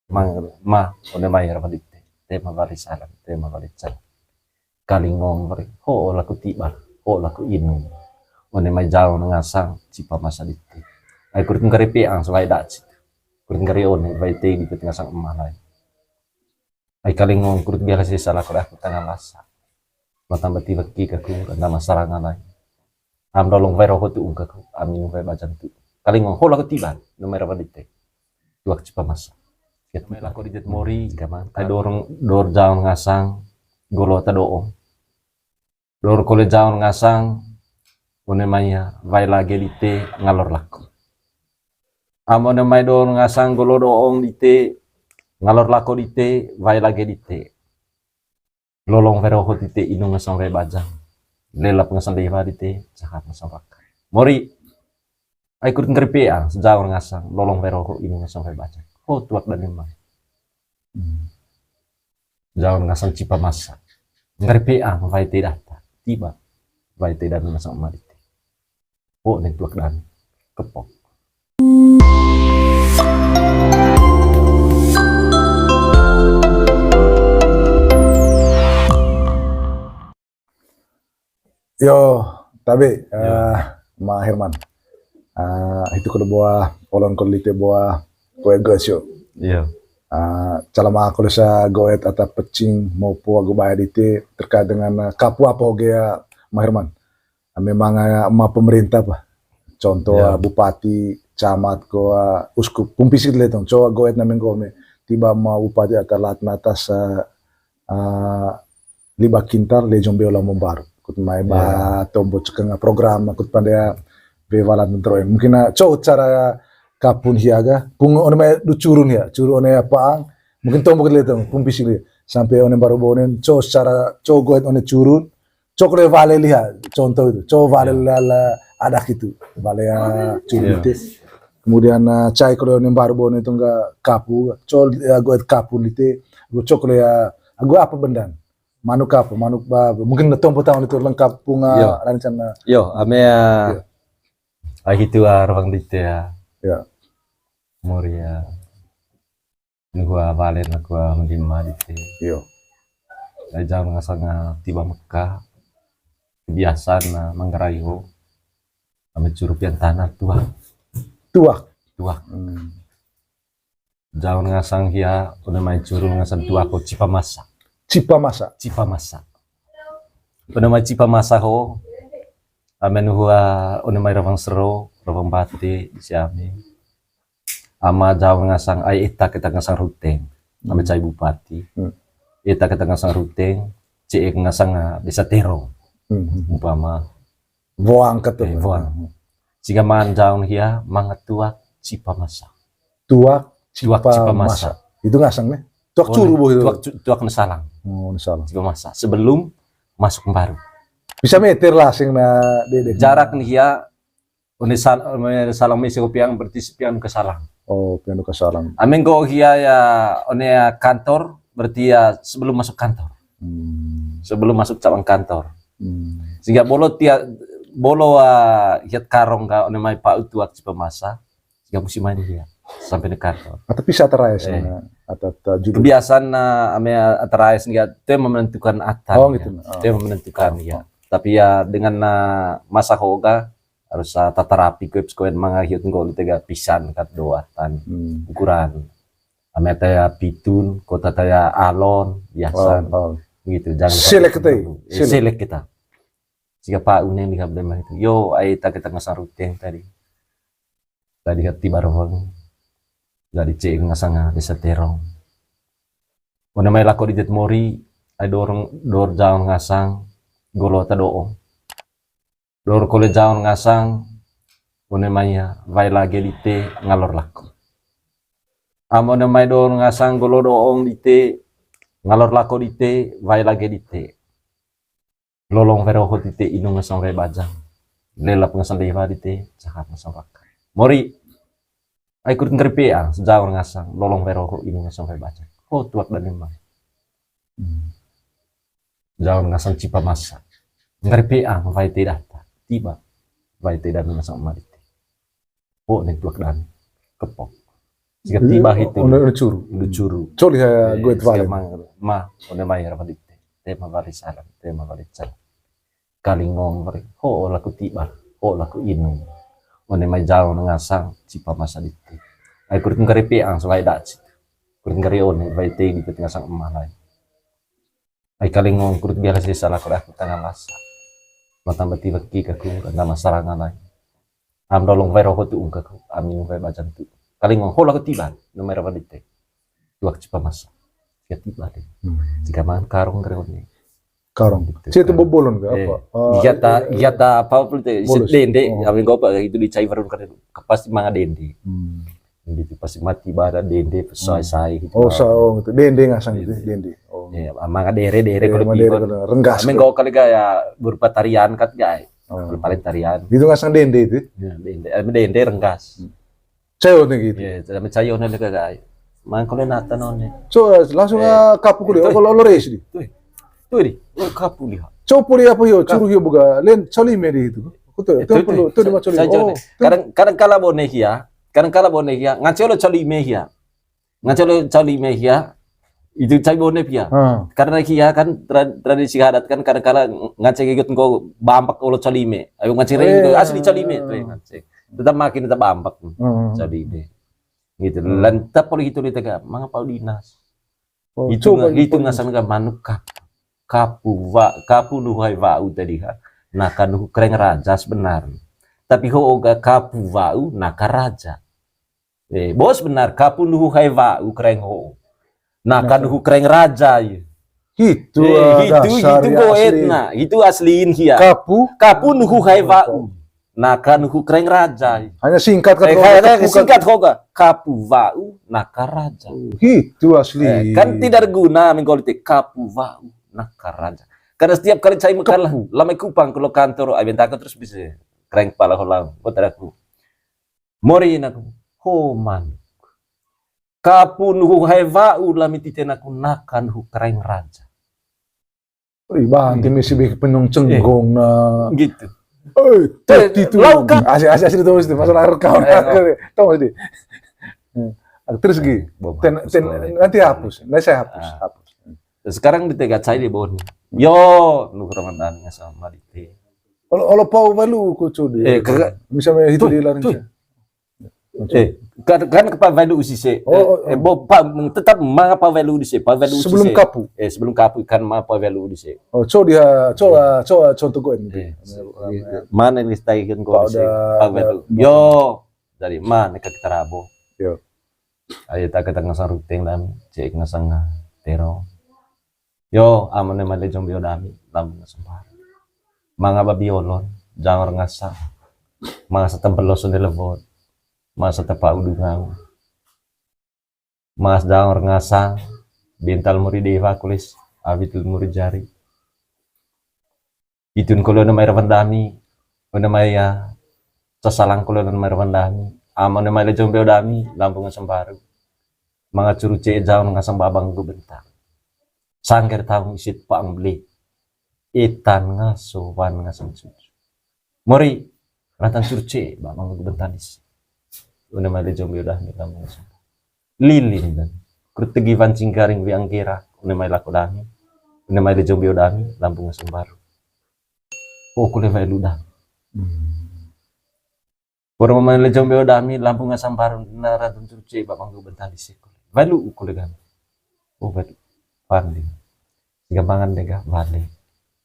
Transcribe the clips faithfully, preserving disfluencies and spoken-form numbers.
Mang, ma, one mai rawa dite. Te ma wali salam, te ma wali salam. Kalingong wari, ho laku tiba, ho laku inung. One mai jaong ngasang, cipa masa dite. Ai kurit nggari peang, sewai daci. Kurit nggari one, wai te dite ngasang ema lai. Ai kalingong kurit biasa sisa laku daku tangan lasa. Matamba tiba ki kaku, tanda masalah ngalai. Am dolong wai roho tu ungkaku, amin wai bajang tu. Kalingong ho laku tiba, no mai rawa dite. Tuak cipa masa. Ya, mai lako di jet mori, gaman. Ai dorong, dor jaong ngasang, golo ta doong. Dor kole jaong ngasang, one mai ya, wai lage dite, ngalor lako. Am one mai dor ngasang, golo doong dite, ngalor lako dite, wai lage dite. Lolong wai roho dite, inung ngasang wai bajang. Lelap ngasang lewa dite, jahat ngasang waka. Mori. Ai kurit nggari peang, sejaor ngasang, lolong wai roho, inung ngasang wai bajang. Ho tuak dan lemai. Hmm. Jaor ngasang cipa masa. Nggari peang, wai te data. Tiba. Wai te dan ngasang ema dite. Oh, network dan kepok. Yo, tabe, eh, Ma Herman. Eh, itu kode buah, olon kode lite buah, kue gas yo. Iya. Eh, calama aku lesa goet ata pecing, mau pua gue bayar dite, terkait dengan, eh, kapu apa oge ya, Ma Herman. Memang, eh, ema pemerintah apa? Contoh, eh, bupati, camat, ko, eh, uskup, pung pisi le tong, coba goet na menggo me. Tiba ema bupati ata lat natas, eh, eh, liba kintal, le jombe ola mombar. Kut mai ba tombo cekeng program, kut pandai, eh, bewalan mentero. Mungkin, eh, coba cara kapun hia ga, pung one mai du curun ya, curun one apa ang, mungkin tombo le tong, pung pisi le. Sampai one baru bonen, coba cara, coba goet one curun, cok le wale liha, contoh itu. Cok wale liha la adak itu. Wale ya cuk lite. Kemudian, eh, cai kalau yang baru bone itu enggak kapu, cok ya gue kapu lite. Gue cok le ya, gue apa bendan? Manuk apa? Manuk ba, mungkin tompo tahun itu lengkap bunga rencana. Yo, ame ya. Ai itu ah, ruang dite ya. Ya. Mori ya. Nuhua balen aku, ah, melima dite. Yo. Ai jaong ngasang, ah, tiba Mekah. Kebiasaan, ah, Manggarai ho. Ame curu pian tanah tuak. Tuak. Tuak. Hmm. Jaong ngasang hia, one mai curu ngasang tuak ho cipa masa. Cipa masa. Cipa masa. One mai cipa masa ho. Ame nuhua, one mai rawang sero, rawang bate, siami. Ama jaong ngasang, ai ita kita ngasang ruteng. Ame cai bupati. Hmm. Ita kita ngasang ruteng, ce'e ngasang, ah, desa Terong. Hmm. Umpama. Boang ketu. Eh, boang. Siga man jaong hia, manga tuak cipa masa. Tuak cipa masa. Itu ngasang nih. Tuak curu boh itu. Tuak cu-, tuak nesalang. Oh, nesalang. Cipa masa. Sebelum masuk baru. Bisa meter lah sing na dede. Jarak nih ya, One sal-, one salang mese ko piang, berarti sepiang ke salang. Oh, piang ke salang. Ame nggo hia ya, one ya kantor, berarti ya sebelum masuk kantor. Hmm. Sebelum masuk cabang kantor. Hmm. Sehingga bolo tia, bolo, ah, hiat karong ka, one mai pa utuak cipa masa. Sehingga musim ini dia sampai di kantor. Atau bisa terais mana? Atau, atau juga. Kebiasaan, ah, ame, ah, terais nih, dia menentukan atan. Oh, ya. Gitu. Oh. Dia menentukan, ya. Tapi ya dengan, ah, masa hoga, harus, ah, tata rapi, kueps koen manga hiut nggo lite ga pisan kat doatan. Hmm. Ukuran. Ame taya pitun, kota taya alon, biasa. Oh, oh. Gitu, jangan sampai selek kita. Eh, selek kita. Siga pa unen di kabel mah itu. Yo, ai ta kita ngasang ruteng tadi. Tadi hati barong. Jadi cek ngasang, ah, desa Terong. One mai lako di jet mori, ai dorong, dor jaong ngasang, golo ta doong. Dor kole jaong ngasang, one mai ya, wai lage lite, ngalor lako. Am one mai dor ngasang, golo doong lite, ngalor lako lite, wai lage lite. Lolong wai roho lite, inung ngasang wai bajang. Lelap ngasang lewa lite, jahat ngasang waka. Mori, ai kurit ngeri peang, sejaor ngasang, lolong wai roho, inung ngasang wai bajang. Ho tuak dan memang. Hmm. Jaor ngasang cipa masa. Ngeri peang, wai te data. Tiba. Wai te dan ngasang ema lite. Ho ne tuak dan kepok. Siga tiba hitu. One, one curu. One curu. Coli ha, eh, goet siga valen. Mang, ma, one mai ramadite. Te ma vali salam, te ma vali salam. Kalingong wari, ho laku tiba, ho laku inung. One mai jaong ngasang, cipa masa dite. Ai kurit nggari peang, selai daci. Kurit nggari one, vai te dipet ngasang ema lai. Ai kalingong kurit biasa sih salah kurit aku tangan lasa. Mata mati weki kaku, nama sarangan lai. Am dolong vai roho tu ungkaku, amin vai bajan tu. Kalingong ho laku tiba, nomor apa dite. Tuak cipa masa. Siga tiba deh. Hmm. Siga mangan karung nggari one. Karung. Gitu, cie tu karung. Bobolon ke apa? Eh, ah, iya ta, eh, iya ta apa pun teh, isi bolus. Dende, oh. Kami gopa itu di cai warung kan, pasti manga dende. Hmm. Gitu, pasti mati bara dende, pesai-sai gitu. Oh, sa-, oh, gitu. Dende ngasang gitu, dende. Oh. Iya, manga dere, dere. Iya, kalau manga dere tiba. Kalau renggas. Kami ke. Kau kali gaya berupa tarian kat gai. Oh. Paling tarian. Gitu ngasang dende itu? Ya, dende, eh, dende renggas. Hmm. Cayo ne gitu. Iya, tapi cayo ne lega gai. Mang kole nata none. So, langsung, eh, ah, kapu kuliah. Itu. Oh, kalau lores di. Tuh. Tuh di. Oh, kapu lihat. Copo lihat apa yo, kapu. Curu yo buka. Len coli me di itu. Kutu, itu, tuh itu. Perlu, tuh di ma coli. Cayo ne. Oh, tuh. Kadang, kadang kala bone hia. Kadang kala bone hia. Ngance lo coli me hia. Ngance lo coli me hia. Itu cai bone pia. Ah. Karena hia kan tra-, tradisi adat kan kadang kala ngance gigut engko bampak olo coli me. Ayo ngance reng, oh, iya, asli coli me tuh ngance. Tetap makin tetap bampak. Hmm. Coli me. Gitu. Hmm. Lan tetap kalau gitu ni tega, mangapa dinas? Oh, itu coba nga-, itu dinas. Ngasan ga manuk kapu. Kapu wa-, kapu nuhu hai wa'u tadi ha. Naka nuhu kereng raja sebenarnya. Tapi ho ga kapu wa'u naka raja. Eh, bos benar, kapu nuhu hai wa'u kereng ho. Naka nuhu kereng raja, ya. Hitu, eh, ah, hitu, dasar hitu ya, goetna, asli. Hitu asliin hia. Kapu? Kapu nuhu hai wa'u. Naka nuhu kereng raja. Hanya singkat kan, eh, ho, hanya kapu kan. Singkat ho ga. Kapu wa'u, naka raja. Oh, hitu asli. Eh, kan tidak guna menggolitik. Kapu wa'u, naka raja. Karena setiap kali cai mekar lah, kepu. Lama Kupang kalau kantor, abis tak terus bisa kereng kepala holang. Buat aku. Mori naku, ho manuk. Kapu nuhu hai wa'u lami tite naku naka nuhu kereng raja. Ih, bang, hmm. Timi si bikin penung cenggong na. Gitu. Eh, eh, teti tu. Lau ka- Asik, asik, asik, tunggu sini. Masalah rekam. Eh, oh. Tunggu sini. Hmm. Terus gi. Bo, ten, hapus ten, kalau nanti itu. Hapus. Nanti saya hapus, ah. Hapus. Sekarang di tega cai di bawah ni. Yo, nuhu ramadhan sama di te. Olo, olo pau walu ku cudi. Eh, kagak. Misalnya itu tuh, di larang tuh. Eh, kan, kan ke pau walu sise. Oh, eh, oh, eh, oh. Bo, pa, tetap manga pau walu dise, pau walu sebelum sise. Kapu. Eh, sebelum kapu kan manga pau walu dise. Oh, co dia, co, eh. Co, co tuh gue ini. Eh, mana yang distaikan kau dise? Pau walu. Yo, dari mana ke kita rabo? Yo. Ayo tak kita ngasang ruteng dan cek ngasang tero. Yo, amane male jombi odami, lambung ngasang baru. Manga babi olon, jangor ngasang. Manga sata belos onde lewot. Manga sata pau dungang. Manga jangor ngasang, bental muri dewa kulis, awitul muri jari. Itun kolo na mai rawan dami, na mai ya, sasalang kolo na mai rawan dami. Amane male jombi odami, lambung ngasang baru. Manga curu ce'e jaon ngasang babang gu bentang. Sangger taung isit paang beli. Itan ngaso wan ngasang cucu. Mori, ratan curu ce'e babang gu bentang isi. Una mai lejo mbi udah mi kamu ngasang. Lilin dan. Kurut tegi wancing garing wi anggera. Una mai lako dami. Una mai lejo mbi udah mi, lambung ngasang baru. Oh, kule wae ludah. Hmm. Poro mamain lejong beo dami, lampu ngasang baru, na radun turce, ba manggu bentang di sekol. Walu uku legan. Oh, walu. Pandi. Sehingga mangan dega, wale.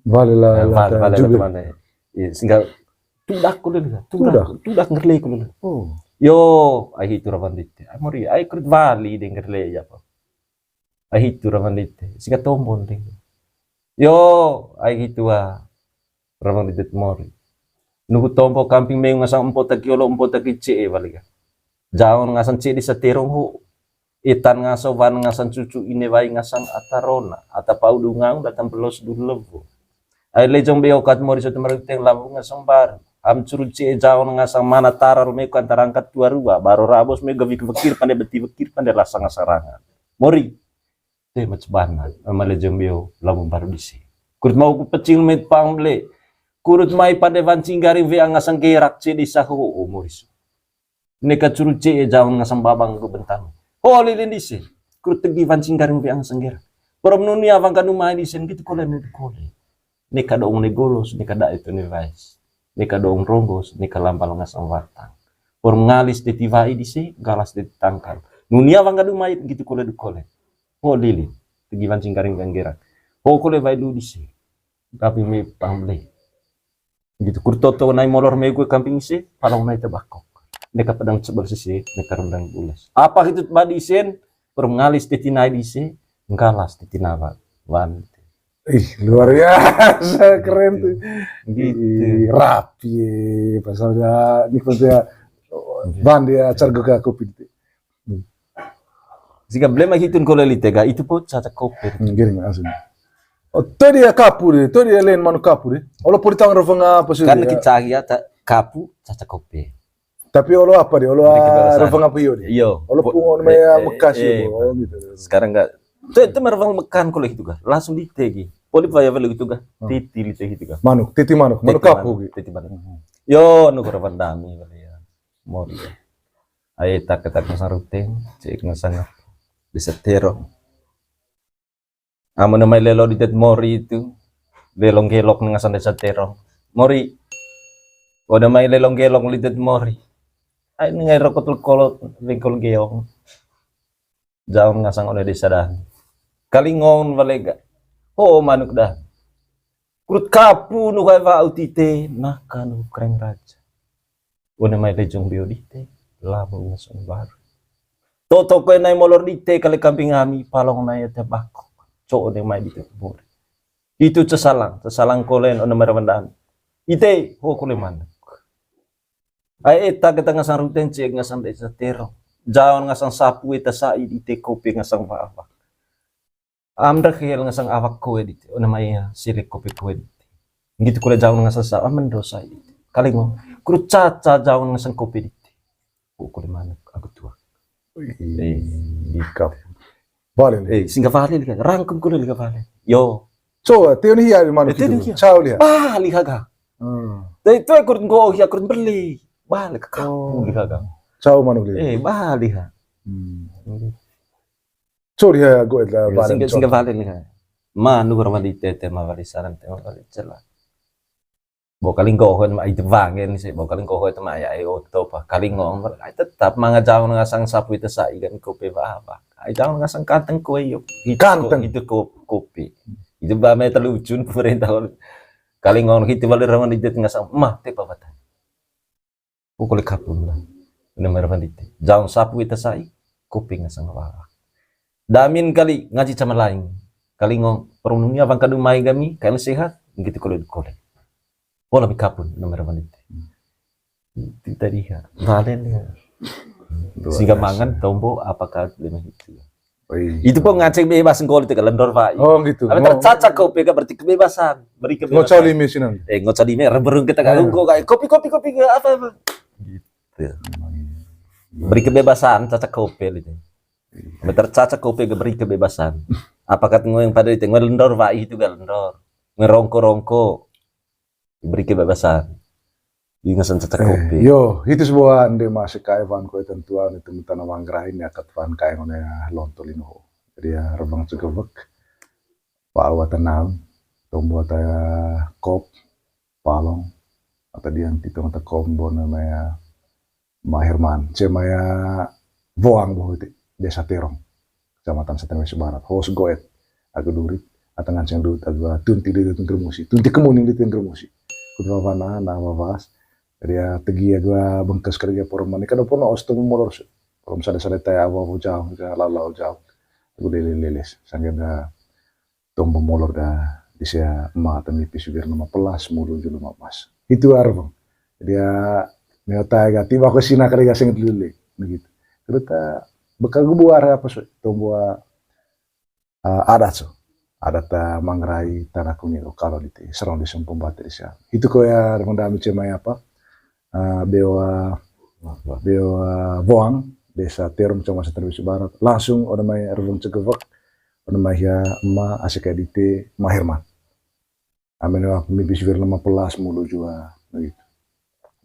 Wale lah, eh, wale, wale teman deh. Iya, sehingga tudak ku legan, tudak, tudak ngerle ku legan. Oh. Yo, ai hitu rawan dite. Amori, ai kulit wali deh ngerle ya apa. Ai hitu rawan dite. Sehingga tombon deh. Yo, ai hitu ah. Ramang di tet mori. Nuhu tompo kamping mew ngasang empo taki olo empo taki ce'e wali ga. Jaon ngasang ce'e di saterong ho. Itan ngaso wan ngasang cucu ine wai ngasang ata rona. Ata pau dungang datang pelos du lewo. Ai lejong beo kat mori sote maruteng lampu ngasang baru. Am curu ce'e jaon ngasang mana tarar mew kan tarangkat tua rua. Baro rabos mew gawik wekir pande beti wekir pande rasa ngasang rangan. Mori. Te macebana, ama lejong beo, labung baru dise. Kurut mau ku pecil met pang ble. Kurut mai pande wancing garing wea ngasang gerak ce di saho o moriso. Neka curu ce'e jaon ngasang babang ku bentang. Ho lilin dise. Kru tegi wancing garing weang sengger. Poro nunia wangga dumai dise, nggitu kole ne kole. Neka doong ne golos, neka dae tu ne wais. Neka doong ronggos, neka lambal ngasang watang. Poro ngalis teti wai dise, galas teti tangkal. Nunia wangga dumai, nggitu kole du kole. Ho lilin. Tegi wancing garing weang gerak. Ho kole wai lu dise. Tapi me pamle. Nggitu, kru toto nai molor me gue kamping ise, palong nai tebakok. Neka pedang cebal sise, neka rendang bules. Apa hitu badi isen, poro ngalis teti nai dise, nggalas teti nawa. Wan. Ih, luar biasa, keren tuh. Gitu. Ih, rapi, pas ada, ini pas dia, Wan dia, cargo ke aku pintu. Siga blema hitun kole lite ga, itu po caca kope. Hmm, giring langsung. Oh, to dia kapu de, to dia len manuk kapu de. Olo puri tang reveng apa sih? Kan kita ya, kapu caca kope. Tapi olo apa de? Olo reveng apa iyo de? Iyo. Olo pungon maya mekas iyo, gitu. Sekarang enggak. Itu, itu mereveng mekan kole itu ga. Langsung ditegi. Poli paya velo gitu ga. Titi lite gitu ga. Manuk, titi manuk, manuk kapu gitu. Titi manuk. Yo, nukur pandami kali ya. Mori. Ai tak tak ngasang ruteng, cek ngasang apa? Desa Terong. Amun mai lelo di tet mori itu, lelong gelok ngasang desa Terong. Mori. Udah mai lelong gelok di tet mori. Ai ngai rokok tul kolot, bengkol geong. Jaon ngasang oleh desa dan. Kalingon balega. Ho manuk dan. Kurut kapu nu kai wa utite, naka nu kereng raja. One mai lejong bio dite, lamu ngasang baru. Toto koe nai molor dite kali kamping ami, palong nai ete bako. Co one mai dite kubur. Itu cesalang, cesalang kolen one mai rawandan. Ite, ho kole manuk. Ai eta kita ngasang ruteng cek ngasang desa Terong. Jaon ngasang sapu eta sai dite kopi ngasang wawa. Amda khel ngasang awak koe dite. Ona mai ya, sirik kopi koe dite. Gitu kole jaon ngasang sapu, amen dosa dite. Kalingo, kuru caca jaon ngasang kopi dite. Ko kole manuk, aku tua. Wih, eh, di kap. Balen. Eh, singa valen kan. Rangkum kole liga valen. Yo. Coba, tio ni hia di manuk itu. Cau liha. Bah, liha ga. Hmm. Tapi itu kurut nggo hia kurut beli. Bah, liha ga. Cau manuk liha. Eh, bah, liha. Hmm. Cau liha go eta balen. Singa valen liha. Ma, nu kurang mandi tete, ma bali saran, te ma bali cela. Bo kalingo hon ma itu wangen sih, bo kalingo hon itu ma ya, ai oto pa. Kalingo, ai tetap manga jaon ngasang sapu itu sa ikan kopi ba apa. Ai jaon ngasang kanteng kue yuk. Itu ko-, kanteng. Itu ko-, kopi. Itu ba me telucun pemerintah. Kalingo itu balik rawan di jet ngasang, mah, te pa batang. Pukul kapun lah. Ini merah pandite. Jaon sapu itu sai, kopi ngasang apa. Damin kali ngaji sama lain. Kalingo, perumnunia bang kadu mai kami, kami sehat, gitu kole kole. Pola mi kapun, nomor apa nih? Itu tadi ya, valen ya. Luar biasa. Sehingga mangan tombo apakah lima itu. Itu pun ngaceng bebas ngkol itu ke lendor, Pak. Oh, gitu. Tapi tercaca kopi kan berarti kebebasan. Beri kebebasan. Ngoca lime sinan. Eh, ngoca lime, berung kita kan, kok kayak kopi, kopi, kopi, nggak apa-apa. Gitu. Beri kebebasan, caca kopi itu. Tercaca kopi beri kebebasan. Apakah ngoyang pada itu, ngoyang lendor, Pak, itu gak lendor. Ngerongko-rongko. Beri kebebasan. Ingasan caca kopi. Yo, itu sebuah ande masih kai wan koe tentuan itu mentana manggrain ya kat wan kai ngone lonto lino. Jadi ya rebang cegewek. Pak awa tenang. Tombo ata kop, palong. Ata diang titong ata kop, bona maya Ma Herman. Cemaya Woang boh itu. Desa Terong. Kecamatan Setenwesi Barat. Hos goet. Aku durit. Ata nganceng durit. Aku tunti di tunti musi. Tunti kemuning di tunti musi. Kutu wana, na wawas. Dia tegi aku bengkes kerja poroman. Ikan opo no os tu molor su. Porom sada-sada taya awa awa jauh. Ikan lalau jauh. Aku lele-leles. Sangga da tombo molor da. Disia ma temi pisugir nama pelas mulu julu ma pas. Itu arveng. Dia neo taya gati bako sina kerja sing lele. Begitu. Terus ta bekal gubuar apa su. Tombo ah, adat so. Adat, ah, mangrai tanah kuning o kalo dite, serong di sumpung batu di siang. Itu ko ya, Reveng Dami Cemai apa? Ah, Bewa, Bewa Boang, Desa Terong, Kecamatan Setenwesi Barat. Langsung, ona mai Reveng Cegewek, ona mai ya, Ma Asika Dite, Ma Herman. Amin wa, mimpi sivir lima belas mulu jua, begitu.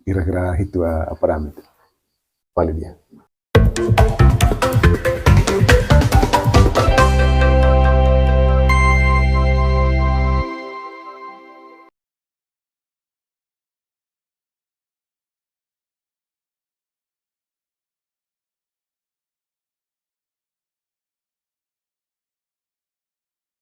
Kira-kira itu, ah, apa Dami itu? Paling dia.